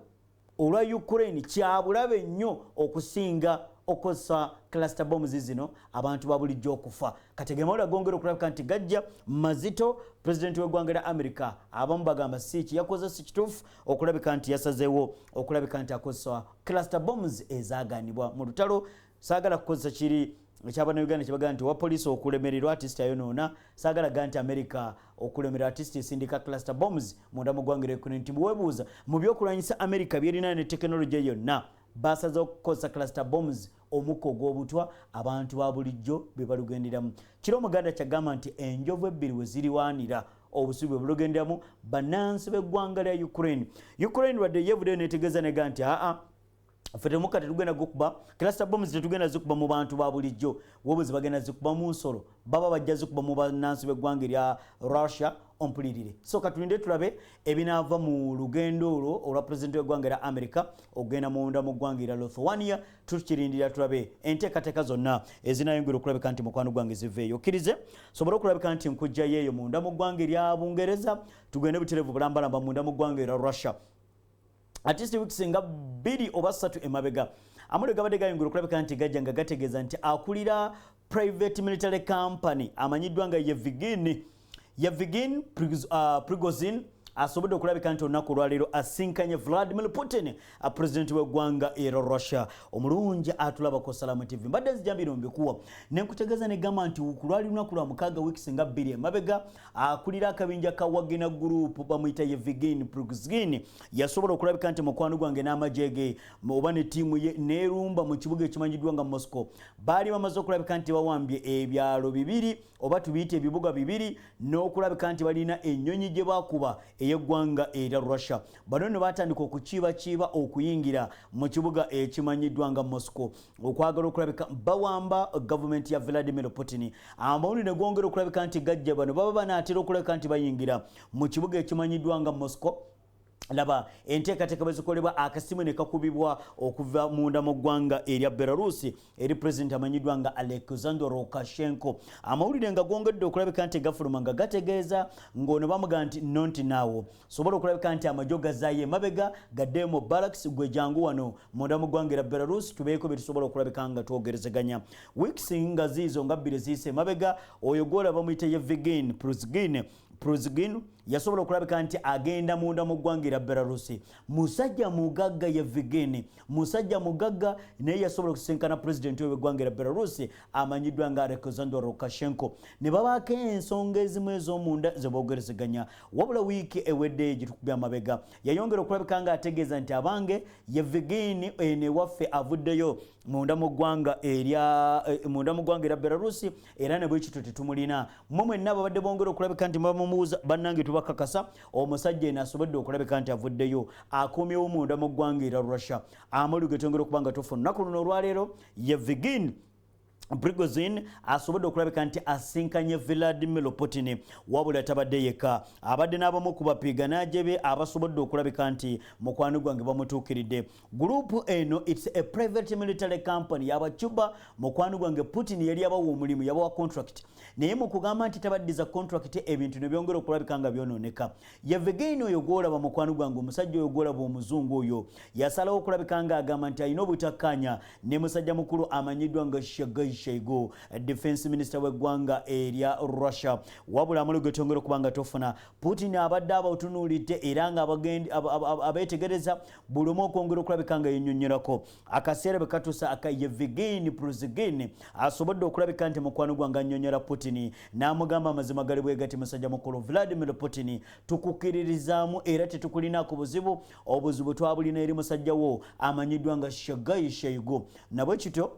olwa Ukraine kyabulabe nnyo okusinga okukozesa cluster bombs zino, abantu ba bulijjo okufa. Kati gemawulire gongera okulabika nti gajja mazito. Pulezidenti w'eggwanga lya America, abamu bagamba si kiyakoze si kituufu okulabika nti yasazeewo okulabika nti akozesa cluster bombs ezaganibwa mu lutalo. Saagala kukozesa kiri ekyabannayuganda kyebagaa nti owa poliisi okulemererwa artist ayonoona. Saagala ga nti America okulemererwa artist esindika cluster bombs munda mu ggwanga lya Ukraine, nti bwewebuuza mu byokulwanyisa America byerina ne tekinologiya yonna, basaze okukozesa cluster bombs, omukka ogw'obutwa abantu ba bulijjo be balugenderamu. Kiro Omuganda kyagamba nti enjovu ebbiri we ziriwaanira obusubi bwe bulugenderamu. Bannansi b'eggwanga lya Ukraine, Ukraine wadde yevuddeyo netegeeza nega nti aa, ffe temukka tetugenda gukuba, cluster bombs tetugenda zikuba mu bantu ba bulijjo, wobuzi bagenda zikuba mu nsolo, baba bajja zikuba mu bannansi b'eggwanga erya Russia. Ompulirire. So katulinde tulabe ebinaava mu lugendo olwo olwa pulezidenti w'eggwanga erya America okugenda munda mu ggwanga erya Lithuania. Tukirindira tulabe enteekateeka zonna ezinayongera okulabika nti mukwano gwange ziveeyo. Okkirize sobole okulabika nti nkugjayo eyo munda mu ggwanga erya Bungereza, tugende buterevu bulambalamba munda mu ggwanga erya Russia. At least weeks nga 2 oba 3 emabega, amawulire gabadde gayongera okulabika nti gajja nga gategeeza nti akulira private military company amanyiddwa nga Yevgeny Prigozhin asobodde okulabika nti olunaku olwaleero asinkanye Vladimir Putin, pulezidenti w'eggwanga era Russia. Omulungi atulabako Salamu TV, mbadde nzija bino mbikuwa nenkutegeeza negamba nti ku lwali lunaku lwa mukaaga, weeks nga 2 emabega, akulira akabinja ka Wagner Group bamuyita Yevgeny Prigozhin yasobola okulabika nti mukwano gwange n'amagye ge oba ne ttiimu ye neerumba mu kibuga ekimanyiddwa nga Moscow. Baali bamaze okulabika nti bawambye ebyalo bibiri oba tubiyite ebibuga bibiri, n'okulabika nti balina ennyonyi gye bakuba ey'eggwanga erya Russia. Bano nno batandika okukiibakiiba okuyingira mu kibuga ekimanyiddwa nga Moscow okwagala okulabika bawamba gavumenti ya Vladimir Putin. Amawulire ne gongera okulabika nti gajja, bano baba banaatera okulabika nti bayingira mu kibuga ekimanyiddwa nga Moscow. Laba enteekateeka bwe zikolebwa, akasimu ne kakubibwa okuva munda mu ggwanga erya Belarusi eri pulezidenti amanyiddwa nga Alexander Lukashenko. Amawulire nga gongedde okulabika nti gafuluma nga gategeeza ng'ono bamuga nti no, nti naawo sobola okulabika nti amagye gazaayo emabega gadde mu barracks, gwe jangu wano munda mu ggwanga erya Belarus tubeeko bye tusobola okulabika nga twogerezeganya. Weeks nga ziizo nga 2 ziyise emabega, oyo gwolaba muyite Yevgeny Prigozhin yasobola okulabika nti agenda munda mu ggwanga erya Belarusi. Musajja mugagga Yevgeny, musajja mugagga, naye yasobola okusisinkana pulezidenti w'eggwanga erya Belarusi amanyiddwa nga Alexander Lukashenko, ne babaako ensonga ezimu ez'omunda ze boogerezeganya. Wabula wiiki eweddeyo gitukubya amabega, yayongera okulabika nga ategeeza nti abange Yevgeny eno ewaffe avuddeyo munda mu ggwanga erya munda mu ggwanga erya Belarusi, era ne bwe kityo tetumulina. Mmwe mwenna ababadde bongera okulabika nti muba mumubuuza, bannange tubakakasa omusajja eno asobodde okulabika nti avuddeyo, akomyewo munda mu ggwanga erya Russia. Amawulire getwongera okuba nga tufuna olunaku luno olwaleero, Yevgeny Prigozhin asobodde okulabika nti asinkanye Vladimir Putin. Wabula tabadde yekka, abadde n'abamu ku bapiganaaje be abasobodde okulabika nti mukwano gwange bamutuukiridde. Group eno, it's a private military company yabacuba. Mukwano gwange Putin yali yabawa omulimu, yabawa contract, naye mu kugamba nti tabaddiza contract, ebintu ne byongera okulabika nga byonooneka. Yevgeny oyo gwolaba, mukwano gwange, omusajja oyo gwolaba, omuzungu oyo, yasalawo okulabika nga agamba nti alina obutakkaanya ne musajja mukulu amanyiddwa nga Sergei Shoigu, defense minister w'eggwanga erya Russia. Wabula amawulire getwongera okuba nga tofuna, Putin abadde abatunuulidde era nga abeetegereza buli omu okwongera okulabika nga yennyonnyolako. Akaseera bwe katuusa aka Yevgeny Prigozhin asobodde okulabika nti mukwano gwange annyonnyola Putin n'amugamba amazima gali bwe gati: musajja mukulu Vladimir Putin, tukukkiririzaamu era tetukulinaako buzibu, obuzibu twabulina eri musajja wo amanyiddwa nga Sergei Shoigu. Nabwe kityo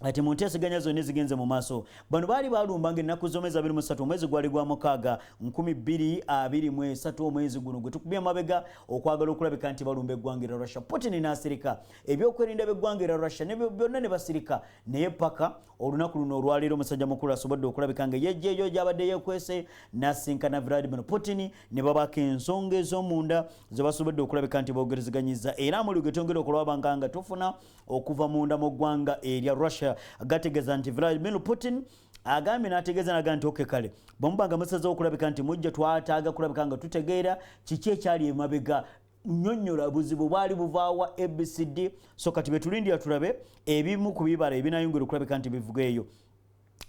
ati mu nteeseganya zonna ezigenze mu maaso, bano baali balumbanga ennaku z'omwezi 23, omwezi gwali gwa mukaaga 2023, omwezi guno gwe tukubye amabega, okwagala okulabika nti balumba eggwanga erya Russia. Putin n'asirika, ebyokwerinda by'eggwanga erya Russia ne byonna ne basirika, naye paka olunaku luno olwaleero omusajja mukulu asobodde okulabika nga yejjeeyo gy'abadde yeekwese n'asinkana Vladimir Putin ne babaako ensonga ez'omunda ze basobodde okulabika nti boogerezeganyiza. Era amawulire ge twongera okulabanga nga tufuna okuva munda mu ggwanga erya Russia gategeeza nti Vladimir Putin agambye n'ategeeza naga nti okay, kale bwe nga musazeewo okulabika nti mujja, twataaga kulabika nga tutegeera kiki ekyali emabega, nnyonnyola buzibu bwali buvaawa ABCD. So kati betulindira tulabe ebimu ku bibala ebinayongera okulabika nti bivuga eyo.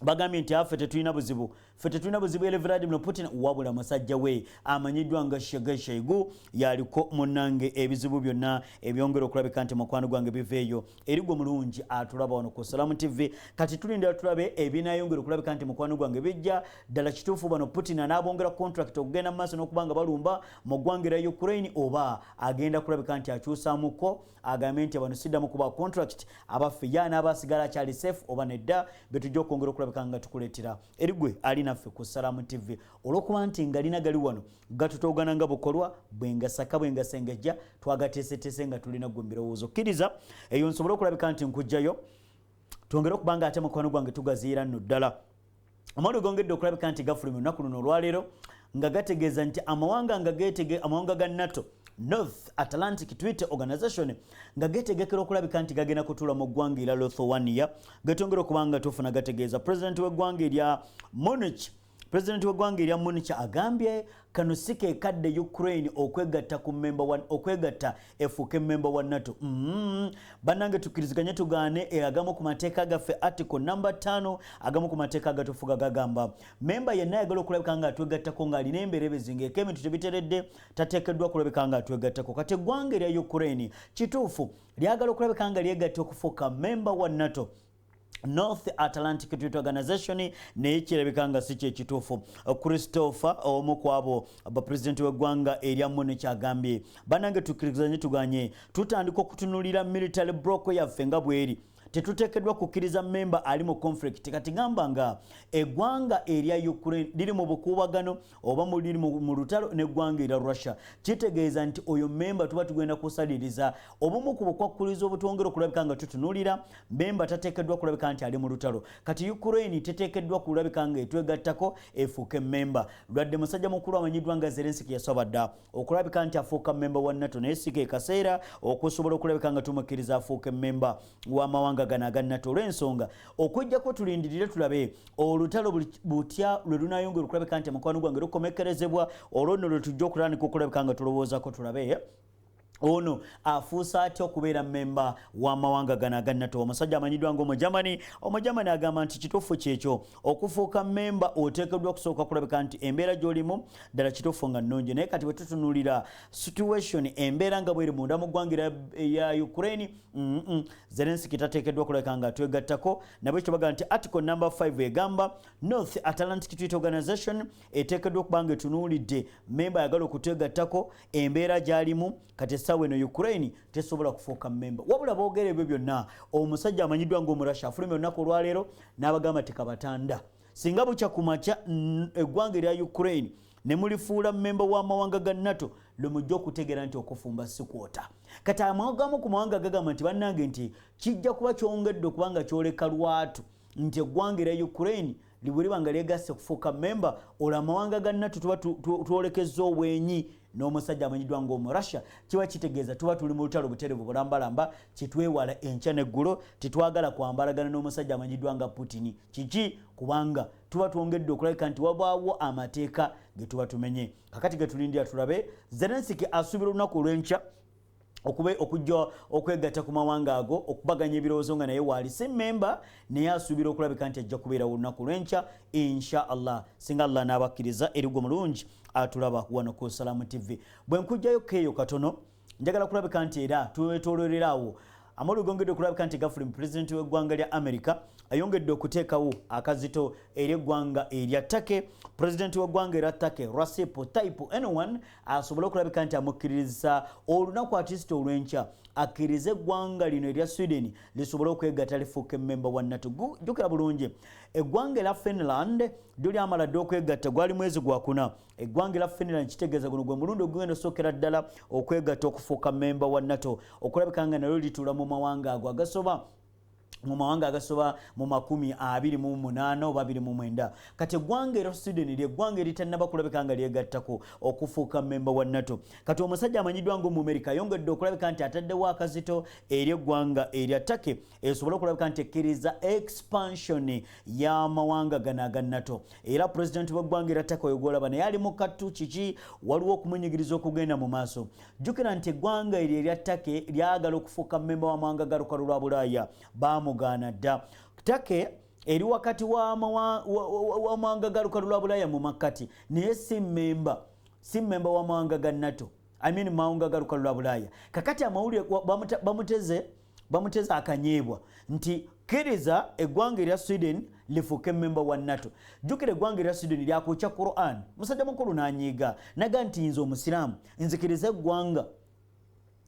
Bagambye nti affe tetulina buzibu, ffe tetulina buzibu ere Vladimir Putin, wabula musajja we amanyiddwa nga Sergei Shoigu yaliko munnange ebizibu byonna ebyongera okulabika nti mukwano gwange biveeyo erigwe mulungi atulaba wano ku Salamu TV. Kati tulindira tulabe ebinayongera okulabika nti mukwano gwange bijja. Ddala kituufu bano Putin anaabongera contract okugenda mu maaso n'okuba nga balumba mu ggwanga erya Ukraine, oba agenda kulabika nti akyusaamuko agambe nti bano siddamu kuba contract, abaffe ye anaaba asigala akyali safe oba nedda? Betujja okwongera okulabika nga tukuleetera erigwe ali naffe ku Salamu TV, olw'okuba nti nga lina gali wano gatutoogana nga bukolwa bwengasaka bwengasengejja twagateeseteese nga tulina gwe mbirowoozo. Kkiriza eyo nsobole okulabika nti nkugjayo twongere okuba nga ate mukwano gwange tugaziira nno ddala. Amawulire gongedde okulabika nti gafulumya olunaku luno olwaleero nga gategeeza nti amawanga nga geetege, amawanga ga NATO, North Atlantic Treaty Organization, nga geetegekera okulabika nti gagenda kutuula mu ggwanga erya Lithuania. Getongera okuba nga tufuna gategeeza pulezidenti w'eggwanga erya Munich, pulezidenti w'eggwanga erya Munich agambye kano si ke kadde Ukraine okwegatta ku member wa, okwegatta efuuke member wa NATO. Bannange tukkiriziganye tugaane, agamu ku mateeka gaffe, article number 5, agamu ku mateeka agatufuga gagamba memba yenna ayagala okulabika nga atwegattako ng'alina emberebezi ng'eko ebintu tebiteredde tateekeddwa kulabika nga atwegattako. Kati eggwanga erya Ukraine kituufu lyagala okulabika nga lyegatta okufuuka memba wa NATO, North Atlantic Treaty Organization, naye kirabika nga si kyekituufu. Christopher, omu ku abo bapulezidenti w'eggwanga erya Munich, agambye bannange tukkirizanye tuganye, tutandika okutunulira military bloc yaffe nga bweri. Tetuteekeddwa kukkiriza memba ali mu conflict. Kati gamba nga eggwanga erya Ukraine liri mu bukuubagano oba liri mu lutalo n'eggwanga erya Russia, kitegeeza nti oyo memba tuba tugenda kusaliriza. Obumu ku bukwakkulizo obutwongera okulabika nga tutunuulira, memba tateekeddwa kulabika nti ali mu lutalo. Kati Ukraine teteekeddwa kulabika nga etwegattako efuuke memba. Lwadde musajja mukulu amanyiddwa nga Zelensky yasaba dda okulabika nti afuuka memba wa NATO, naye si ke kaseera okusobola okulabika nga tumukkiriza afuuke memba w'amawanga gano aga NATO, olw'ensonga okujjako tulindirire tulabe olutalo butya lwe lunaayongera okulabika nti mukwano gwange lukomekkerezebwa. Olwo nno lwe tujja okutandika okulabika nga tulowoozako tulabe ono afuuse atya okubeera memba w'amawanga gano aga NATO. Omusajja amanyiddwa nga Omujamani, Omujamani agamba nti kituufu kyekyo, okufuuka memba oteekeddwa okusooka kulabika nti embeera gy'olimu ddala kituufu nga nnungi. Naye kati bwe tutunuulira situation, embeera nga bweri munda mu ggwanga ya Ukraine, Zelensky tateekeddwa kulabika nga twegattako. Nabwekyo bagamba nti article number 5 egamba North Atlantic Treaty Organization eteekeddwa okuba nga etunuulidde memba ayagala okutwegattako embeera gy'alimu. Kati essaawa eno Ukraine tesobola kufuuka memba. Wabula boogera ebyo byonna, omusajja amanyiddwa ng'Omurasha afulumya olunaku olwaleero n'abagamba tekabatanda, singa bukya ku makya eggwanga erya Ukraine ne mulifuula memba w'amawanga ga NATO, lwe mujja okutegeera nti okufumba si kwota. Kati amagamu ku mawanga gagamba nti bannange, nti kijja kuba kyongedde okubanga kyoleka lwatu nti eggwanga erya Ukraine bwe liba nga lyegasse kufuuka memba, olwo amawanga ga NATO tuba twolekezza obwenyi n'omusajja amanyiddwa ng'Omurussia. Kiba kitegeeza tuba tuli mu lutalo buterevu bulambalamba. Kitwewala enkya neggulo, tetwagala kwambalagana n'omusajja amanyiddwa nga Putin. Kiki? Kubanga tuba twongedde okulabika nti wabaawo amateeka ge tuba tumenye. Kakati ge tulindira tulabe, Zelensky asuubira olunaku olw'enkya okube okujja okwegatta ku mawanga ago okubaganya ebirowoozo, nga naye waali si memba, naye asuubira okulabika nti ajja kubeerawo olunaku lw'enkya, insha Allah, singa Allah n'abakkiriza. Erigwo mulungi atulaba wano ku Salamu TV, bwe nkugjayo keeyo katono, njagala kulabika nti era twetoololera awo amawulire gongedde okulabika nti gafuluma. Pulezidenti w'eggwanga lya America ayongedde okuteekawo akazito eri eggwanga erya Turkey. Pulezidenti w'eggwanga erya Turkey, Recep Tayyip Erdogan, asobole okulabika nti amukkiriza olunaku atisita olw'enkya akkirize eggwanga lino erya Sweden lisobole okwegatta lifuuke memba wa NATO. Jjukira bulungi, eggwanga erya Finland lyo lyamala dde okwegatta, gwali mwezi gwakuna. Eggwanga erya Finland, kitegeeza guno gwe mulundi ogugenda osookera ddala okwegatta okufuuka memba wa NATO, okulabika nga nalyo lituula mu mawanga ago agasoba mu 28 oba 29. Kati eggwanga erya Sweden lyeggwanga eritannaba kulabika nga lyegattako okufuuka memba wa NATO. Kati omusajja amanyiddwa nga Omumerika ayongedde okulabika nti ataddewo akazito eri eggwanga erya Turkey esobole okulabika nti ekkiriza expansion y'amawanga gano aga NATO. Era pulezidenti w'eggwanga erya Turkey oyo gwolaba naye ali mu kattu. Kiki? Waliwo okumunyigiriza okugenda mu maaso. Jjukira nti eggwanga eryo erya Turkey lyagala okufuuka memba w'amawanga ga lukalu lwa Bulaaya, bamugaana dda. Turkey eri wakati w'amawanga ga lukalu lwa Bulaaya mu makkati, naye si memba w'amawanga ga NATO, I mean mawanga ga lukalu lwa Bulaaya. Kakati amawulire bamuteze akanyeebwa nti kkiriza eggwanga erya Sweden lifuuke memba wa NATO. Jjukira eggwanga erya Sweden lyakwokya Quran. Musajja mukulu n'anyiiga naga nti nze omusiraamu nzikiriza eggwanga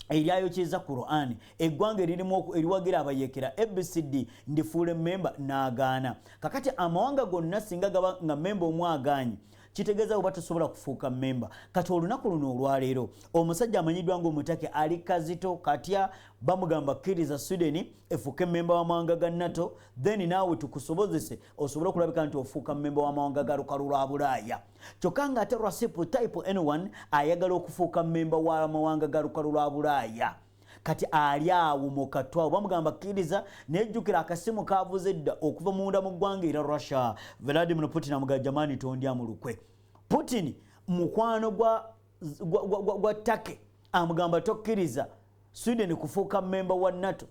eryayokyeza Quran, eggwanga eririmu eriwagira abayeekera ABCD, ndifuule memba? N'agaana. Kakati amawanga gonna singa gaba nga memba omu agaanyi, kitegeeza oba tosobola kufuuka memba. Kati olunaku luno olwaleero omusajja amanyiddwa nga Omutake ali kazito katya, bamugamba kkiriza Sweden efuuke memba w'amawanga ga NATO, then naawe tukusobozese osobole okulabika nti ofuuka memba w'amawanga ga lukalu lwa Bulaaya. Kyokka nga ate Recep Tayyip Erdogan ayagala okufuuka memba w'amawanga ga lukalu lwa Bulaaya. Kati ali awo mu kattu awo, bamugamba kkiriza. Nejjukira akasimu kavuze dda okuva munda mu ggwanga era Russia, Vladimir Putin amugamba, "Jamani, tondya mu lukwe." Putin mukwano gwa Turkey amugamba tokkiriza Sweden kufuuka memba wa NATO.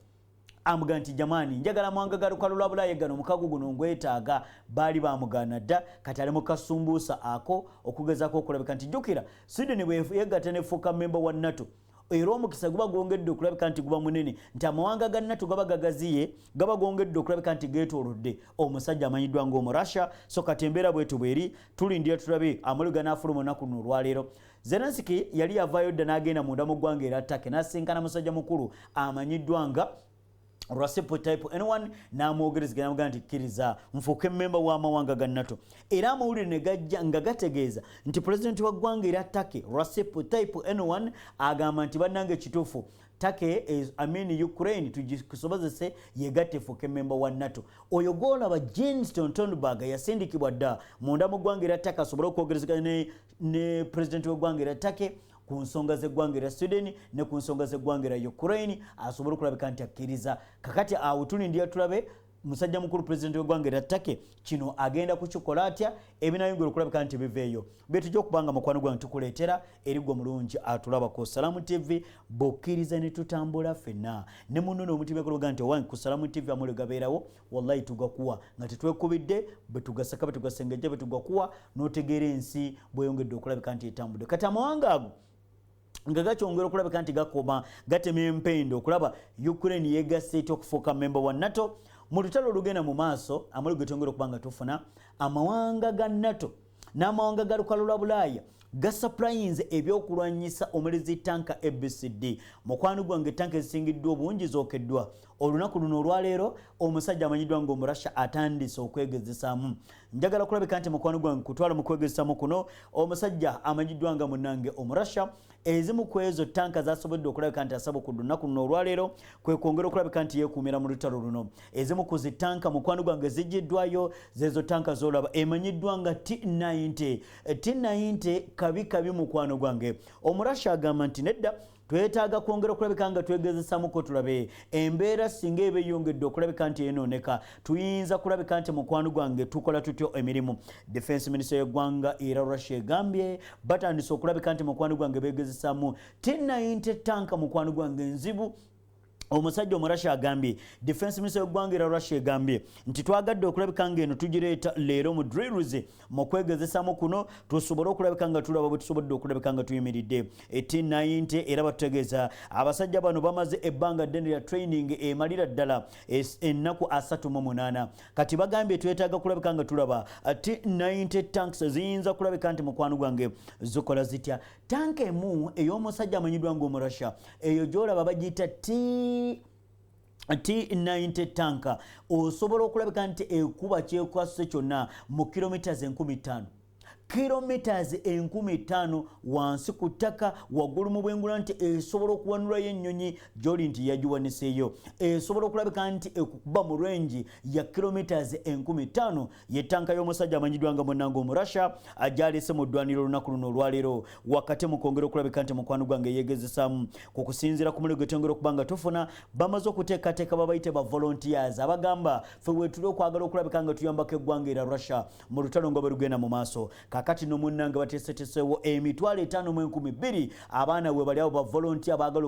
Amugamba nti jamani, njagala mwanga ga lukalu lwa Bulaaya gano, omukago guno ngwetaaga. Baali bamugaana dda. Kati ali mu kasumbuusa ako okugezaako okulabika nti, jjukira Sweden bwe yegatta nefuuka memba wa NATO, era omukisa guba gwongedde okulabika nti guba munene nti amawanga ga NATO gaba gagaziye, gaba gwongedde okulabika nti geetoolodde omusajja amanyiddwa ng'Omurussia. So kati embeera bwetu bweri, tulindira tulabe amawulire ganaafuluma olunaku luno olwaleero. Zelensky yali yavaayo dda n'agenda munda mu ggwanga era Turkey n'asinkana musajja mukulu amanyiddwa nga Recep Tayyip Erdogan n'amwogerezeganya n'amugamba nti kkiriza nfuuke mmemba w'amawanga ga NATO. Era amawulire ne gajja nga gategeeza nti pulezidenti wa ggwanga erya Turkey Recep Tayyip Erdogan agamba nti bannange kituufu Turkey is, I mean Ukraine tugisobozese yegatte efuuke mmemba wa NATO. Oyo gw'olaba Jens Stoltenberg yasindikibwa dda munda mu ggwanga erya Turkey asobole okwogerezeganya ne pulezidenti w'eggwanga erya Turkey ku nsonga z'eggwanga erya Sweden ne ku nsonga z'eggwanga erya Ukraine asobole okulabika nti akkiriza. Kakati awo tulindira tulabe musajja mukulu pulezidenti w'eggwanga erya Turkey kino agenda kukikola atya, ebinayongera okulabika nti biveeyo byetujja okubanga mukwano gwange tukuleetera erigwa mulungi atulaba ku Salamu TV. Bw'okkiriza ne tutambula ffenna ne munno n'omutima gologa nti owange ku Salamu TV amule gabeerawo, wallahi tugakuwa nga tetwekubidde, bwe tugasaka bwe tugasengejja bwe tugakuwa n'otegeera ensi bweyongedde okulabika nti etambudde. Kati amawanga ago nga gakyongera okulabika nti gakoma gatema empendo okulaba Ukraine yegasse etya okufuuka memba wa NATO mu lutalo olugenda mu maaso. Amawulire getwongera okuba nga tufuna, amawanga ga NATO n'amawanga ga lukalu lwa Bulaaya gasapurayinze ebyokulwanyisa omuli tanka ABCD. Mukwano gwange, tanka ezisingiddwa obungi zookeddwa olunaku luno olwaleero. Omusajja amanyiddwa nga Omurasha atandise okwegezesaamu. Njagala kulabika nti mukwano gwange kutwala mu kwegezesaamu kuno omusajja amanyiddwa nga munnange Omurasha. Ezimu ku ezo tanka zasobodde okulabika nti asaba ku lunaku luno olwaleero kwe kwongera okulabika nti yeekuumira mu lutalo luno. Ezimu ku zitanka mukwano gwange zijjiddwayo zezo tanka z'olaba emanyiddwa nga T90. T90 kabi kabi mukwano gwange. Omurasha agamba nti nedda, twetaaga kwongera okulabika nga twegezesamuko tulabe embeera singa eba eyongedde okulabika nti enooneka, tuyinza kulabika nti mukwano gwange tukola tutyo emirimu. Defense minister y'eggwanga era Russia egambye batandise okulabika nti mukwano gwange beegezesamu T90 tanka mukwano gwange nzibu. Omusajja Omurasha agambye, defense minister y'eggwanga era Russia egambye nti twagadde okulabika nga eno tugireeta leero mu drills, mu kwegezesamu kuno, tusobole okulabika nga tulaba bwe tusobodde okulabika nga tuyimiridde. T90 era batutegeeza abasajja bano bamaze ebbanga ddene lya training emalira ddala ennaku 38. Kati bagambye twetaaga kulabika nga tulaba T90 tanks ziyinza kulabika nti mukwano gwange zikola zitya. Tanka emu ey'omusajja amanyiddwa nga Omurasha eyo gy'olaba bagiyita T90 tanka, osobola okulabika nti ekuba kyekwase kyonna mu kilometers 5000, kilometers 5000 wansi ku ttaka, waggulu mu bwengula, nti esobola okuwanulayo ennyonyi gy'oli nti yagiwaniseeyo. Esobola okulabika nti ekukuba mu range ya kilometers 5000. Ye tanka y'omusajja amanyiddwa nga munnange Omurasha agyalese mu ddwaniro olunaku luno olwaleero wakati mu kwongera okulabika nti mukwano gwange yeegezesaamu. Ku kusinziira ku muligo getwongera okuba nga tufuna, bamaze okuteekateeka babayite ba volunteers abagamba ffe wetuli okwagala okulabika nga tuyambako eggwanga era Russia mu lutalo nga bwe lugenda mu maaso. Kakati no munnange bateeseteseewo 52,000 abaana we bali abo ba volunteer baagala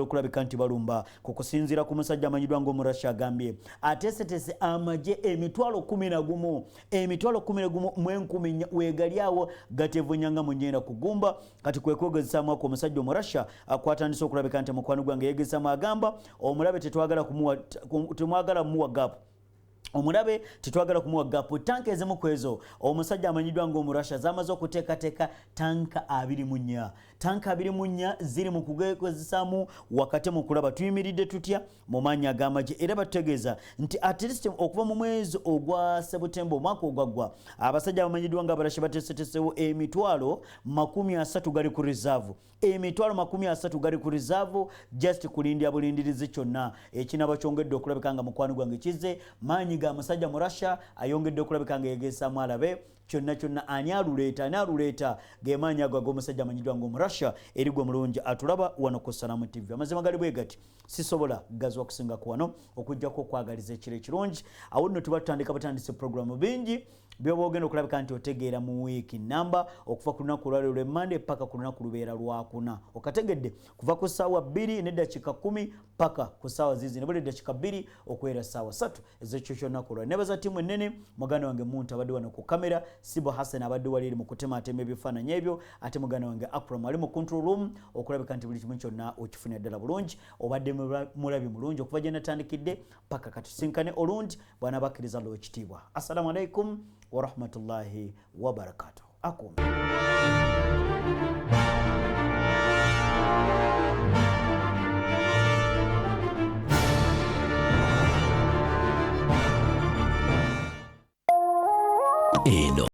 okulabika nti balumba. Ku kusinziira ku musajja amanyiddwa nga Omurasha agambye ateesetese amagye 11,000, 11,400 weegali awo gatevunya nga munyenda kugumba. Kati kwe kwegezesaamu ako omusajja Omurasha akwatandise okulabika nti mukwano gwange yegezesamu. Agamba omulabe tetwagala kumuwa, temwagala muwa gap, omulabe tetwagala kumuwa gap. Tanka ezimu ku ezo omusajja amanyiddwa nga Omurasha zamaze okuteekateeka tanka 24, tanka 24 ziri mu kugekozesaamu wakati mu kulaba tuyimiridde tutya mu maanyi ag'amagye. Era batutegeeza nti at least okuva mu mwezi ogwa Sebutemba omwaka ogwaggwa, abasajja abamanyiddwa nga Abarasha bateesetesewo 300,000 gali ku reserve, 300,000 gali ku reserve, just kulindya bulindirizi kyonna ekinaba kyongedde okulabika nga mukwano gwange kizze. Maanyi ga musajja mu Russia ayongedde okulabika nga yegeesaamu alabe kyonna kyonna ani aluleeta, ani aluleeta. Ge maanyi ago ag'omusajja amanyiddwa nga Omurasha. Erigwa mulungi atulaba wano ku Salamu TV, amazima gali bwe gati, sisobola gazwa kusingaku wano okugjako okwagaliza ekiro ekirungi. Awo nno tuba tutandika butandise puroguramu, bingi byoba ogenda okulabika nti otegeera mu wiiki namba okuva ku lunaku olwaleero lwemmande paka ku lunaku lubeera lwakuna, okategedde, kuva ku ssaawa 2:10 paka ku ssaawa zizi ne buli eddakiika 2 okuwera ssaawa 3 ez'ekyo kyonnaku olwa. Nebaza ttiimu ennene, muganda wange Muntu abadde wano ku kamera, Sibo Hassan abadde wali eri mu kutematema ebifaananyi ebyo, ate muganda wange Akram ali mu control room okulabika nti buli kimu kyonna okifunira ddala bulungi. Obadde mulabi mulungi okuva gye natandikidde paka katusinkane olundi bw'anaabakkiriza Allah ekitiibwa. Assalamu alaikum warahmatullahi wabarakatuh. Akume. Eno.